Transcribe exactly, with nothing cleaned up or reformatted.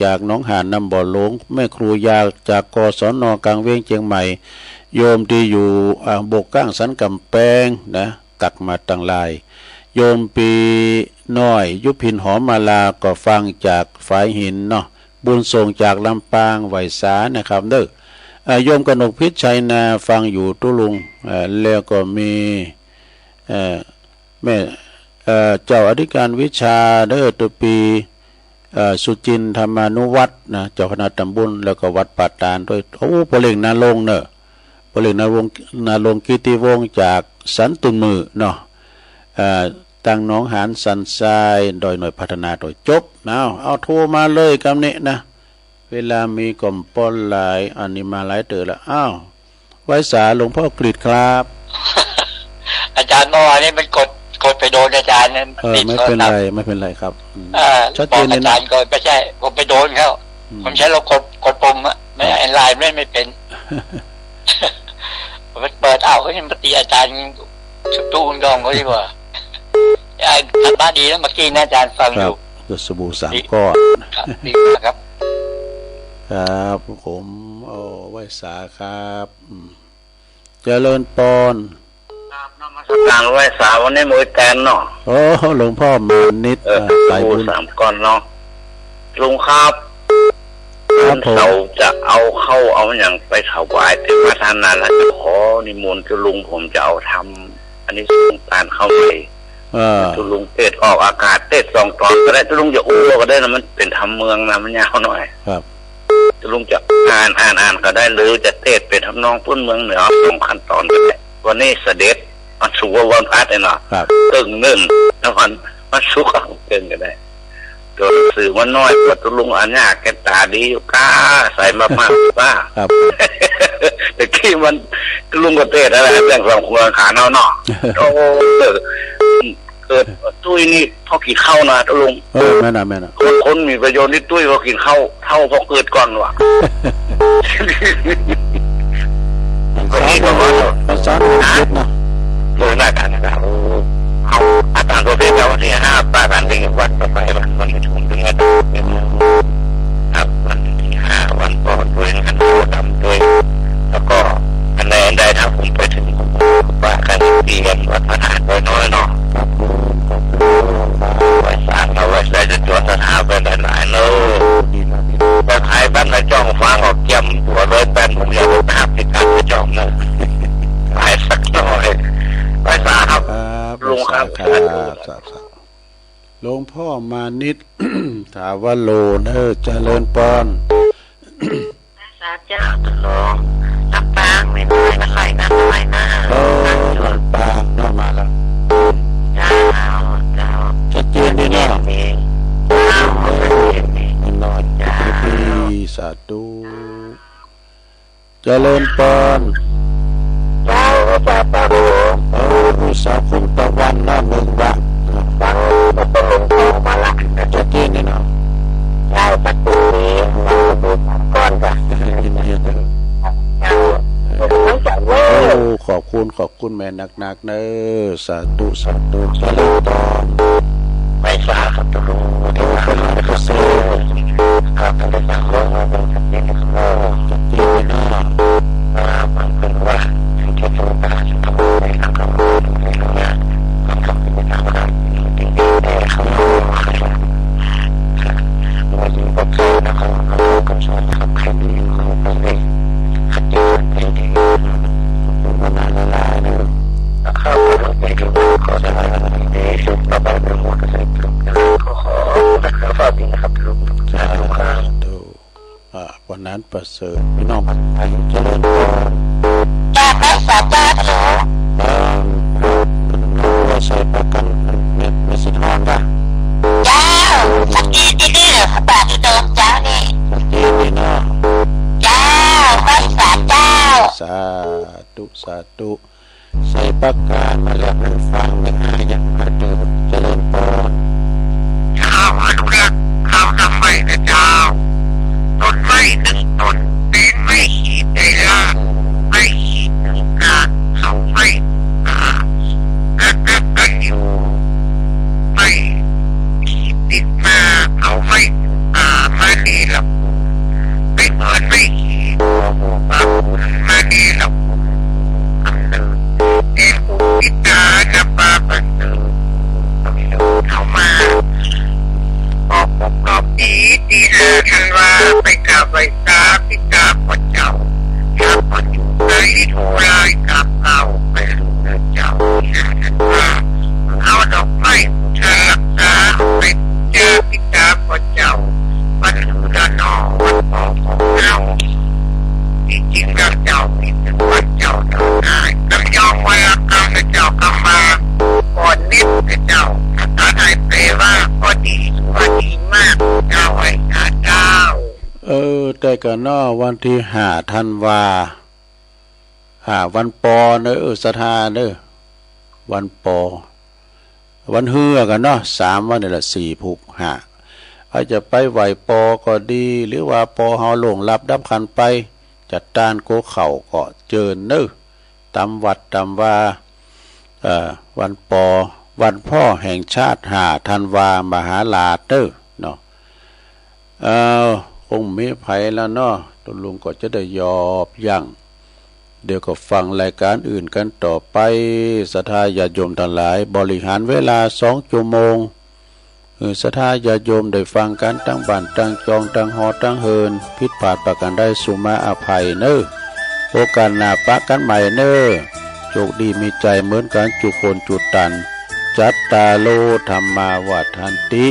จากหนองหานน้ำบ่อหลวง แม่ครูยาจาก กศน. กลางเวียงเชียงใหม่ โยมตี้อยู่ อ่า บกก้างสันกำแพงนะ ตักมาตั้งหลาย โยมปีน้อย ยุพินหอมมาลา ก็ฟังจากฝายหินเนาะ บุญส่งจากลำปาง ไหว้สานะครับเด้อ อ่า โยมกนกพิชชัยนา ฟังอยู่ตุลุง อ่า แล้วก็มี เอ่อ แม่ เอ่อ เจ้าอธิการวิชาเด้อ ตุปี เอ่อ สุจินทมานุวัฒน์นะ เจ้าคณะตำบล แล้วก็วัดป่าตาดด้วย โอ้ พ่อเลี้ยงนาลงเนอะ พ่อเลี้ยงนาลง นาลงกิติวงศ์จากสันตุนมือเนาะ เอ่อ ตั้งหนองหานสันทราย ดอยหน่อยพัฒนาโดยจบนะ เอาโทรมาเลยกำนี้นะ เวลามีก็บ่หลาย อันนี้มาหลายเตื้อละ อ้าว ไหว้สาหลวงพ่อกฤษครับ อาจารย์ เมื่อวานนี้มันกด กดไปโดนอาจารย์นะ มัน เออ ติด ไม่เป็นไร โทรศัพท์ ไม่เป็นไรครับ อืม เออ ชัดเจนเลยนะ บอกอาจารย์ก่อน ไม่ใช่ ผมไปโดนเขา อืม ผมใช้เรากด กดปุ่มอะ ไม่ ครับ ไอ้ไลน์เล่นไม่เป็น ผมไปเปิด อ้าว เฮ้ย มันปฏิอาจารย์ ทุกๆ ดองเขาดีกว่า ไอ้ธรรมะดีนะ เมื่อกี้นะอาจารย์ฟังอยู่ ครับ ยอดสบู่สามก้อน ครับ ดีมากครับ ครับ ผม โอ้ ไหว้สาครับ อืม เจริญปอน ครับ นมัสการไหว้สา วันนี้มวยแตนเนาะ โอ้ หลวงพ่อมานิด เออ อ่า สายบุญ สบู่สามก้อนเนาะ ลุงครับ ครับผม วันเสาร์จะเอาข้าวเอาหยังไปถวายที่วัดท่านา แล้วจะขอนิมนต์เจ้าลุง ผมจะเอาทำ อันนี้ส่งทานข้าวใหม่ เออ เจ้าลุงเทศน์ออกอากาศ เทศน์สองตอนก็ได้ เจ้าลุงจะอู้ก็ได้นะ มันเป็นธรรมเมืองนะ มันยาวหน่อย ครับ เจ้าลุงจะอ่าน อ่าน อ่านก็ได้ หรือจะเทศน์เป็นทำนองพื้นเมืองเหนือสองขั้นตอนก็ได้ วันนี้เสด็จ วันศุกร์วันพฤหัสเนี่ยเนาะ ครับ เกิ่งหนึ่ง แล้ววัน วันศุกร์ก็เกิ่งก็ได้ ตัวหนังสือมันน้อย กว่าเจ้าลุงอันเนี้ยแกตาดีอยู่ก้า ใส่มากๆ ก้า ครับ แต่กี้มัน เจ้าลุงก็เทศน์อะไร เรื่องสองครัวขาเนาะเนาะ โอ้ เกิดตุ้ยนี่พอกินข้าวนะเจ้าลุง เออ แม่นนะ แม่นนะ คน คนมีประโยชน์นี่ตุ้ยพอกินข้าว เฒ่าพอเกิดก่อนว่ะ มันสร้าง มันสร้างความคิดนะ เออ น่าทานนะครับ เอา อาจารย์ก็เป็นเจ้าที่ห้า ป้ากันเป็นวัดต่อไป วัน วันที่ทุ่มเดือน ครับ วันที่ห้า วันก่อนด้วย งานโบสถ์ดำด้วย แล้วก็อันใดอันใด ถ้าผมไปถึง ผมก็ว่ากันเรียนวัดพระธาตุน้อยๆเนาะ ครับผม ขอบคุณครับ ไหว้สา เอาไหว้สา จะจวนสถาไปหลายๆเนอะ ดีมาก ดีมาก แต่ขายบ้านไหนจ้องฟังออกเกียมตัวเลย แป้นผมอยากไปหาติดตามไปจ้องเนอะ ไหว้สักหน่อย ไหว้สาครับ ครับ ลุงครับ ไหว้สาครับ สาธุ สาธุ หลวงพ่อมานิด ถาวโร เนอะ เจริญปอน สาธุเจ้า หลวง ลำปาง ไม่น้อยนะ ไหลนะ ไหลนะ เออ ลำปางเนาะ มาแล้ว เจ้า เจ้า ชัดเจนดีเนาะ เจ้า ไม่น้อย เจ้า สาธุ เจริญปอน เจ้า พระเจ้า ครับผม เออ ลูกสาวคุณตะวันเนาะ เมืองวัง ฟัง พระหลวงพ่อมาละ ชัดเจนเลยเนาะ เจ้า ประตูนี้ มาดูสามก้อนจ้ะ เจ้า โอ้ ขอบคุณ ขอบคุณแม่นักๆ เนอะ สาธุ สาธุ เจริญพร ไหว้สาครับ ตกลงวันที่สาม ครับ ท่านได้สั่งเรื่องมาเป็นสักนิดนะครับ จัดเตรียมไว้เนาะ ครับ มันเป็นว่า ถึงจะธรรมดา จะทำอะไรทำกับมันเป็นเรื่องยาก ความทำเป็นไปตามกรรม จริงๆ แต่เขาไม่รู้ว่า ครับ วันนี้ก็คือนะครับ เราก็สอนนะครับ ใครไม่รู้ก็ไม่ ครับ เจอกันได้ดี วันนั้นละลายนะ ครับ ไปดูก็ได้ เดี๋ยวเราไปดูก็ได้ ครับ ขอ ขอ ขอบคุณนะครับ ฝากดีนะครับ ครับ สาธุ อ่า วันนั้นประเสริฐ พี่น้องพันธุ์ไทยเจริญพร เจ้า ไปสาธุ เอ่อ เอ่อ ใส่ประกัน ไม่ ไม่สิทธิ์ฮอนจ้ะ เจ้า สักทีที่นี่เหรอ พระบาทที่โดนเจ้านี่ สักทีนี่เนาะ เจ้า ไปสาธุ สาธุ สาธุ ใส่ประกันมาแล้ว มันฟังไม่ง่าย ยังมาเจอ เจริญพร เจ้าอนุรักษ์ ข้าวน้ำไม้นะเจ้า ต้นไม้หนึ่งต้น เป็นไม้ขีดได้ล้าน ไม้ขีดหนึ่งก้าน เผาไม้หนึ่งป่า รักรักกันอยู่ ไม้ขีดติดมา เผาไม้หนึ่งป่า มานี่ล ไปกราบไหว้สาปิดาพ่อเจ้า ถ้าพ่ออยู่ไกลโทรไลน์กราบเก้าไปหาเจ้า ที่หาท่านว่า เอาดอกไม้พุทธรักษาไปบูชาปิดาพ่อเจ้า วันละนอวันปอของเฮา ที่จริงแล้วเจ้านี่เป็นวันเจ้าดอกไม้ กำยองวันละกำนะเจ้ากำมา ก่อนนิดนะเจ้า ถ้าตัดให้แปลว่าก็ดี ถือว่าดีมาก เจ้าไอ้ข้าเจ้า เออ แต่ก็เนาะ วันที่ห้าธันวา ห้าวันปอเนอะ เออ ศรัทธาเนอะ วันปอ วันฮือก็เนาะ สามวันนี่แหละ สี่ หก ห้า อาจจะไปไหว้ปอก็ดี หรือว่าปอเฮาล่วงลับดับขันไป จัดตานโกเข้าก็เจิญเนอะ ตามวัดตามวา เอ่อ วันปอ วันพ่อแห่งชาติ ห้าธันวา มหาราชเนอะ เนาะ เอ่อ คงมีไผแล้วเนาะ ตุลุงก็จะได้หยอบยั้ง เดี๋ยวก็ฟังรายการอื่นกันต่อไป ศรัทธาญาติโยมทั้งหลาย บริหารเวลาสองชั่วโมง เออ ศรัทธาญาติโยมได้ฟังกันตั้งบ้านตั้งจองตั้งหอตั้งเฮิน ผิดพลาดประการใดสุมาอภัยเนอะ โอกาสหน้าปะกันใหม่เนอะ โชคดีมีชัยเหมือนกันจุคนจุตัน จัตตาโร ธัมมา วัฑฒันติ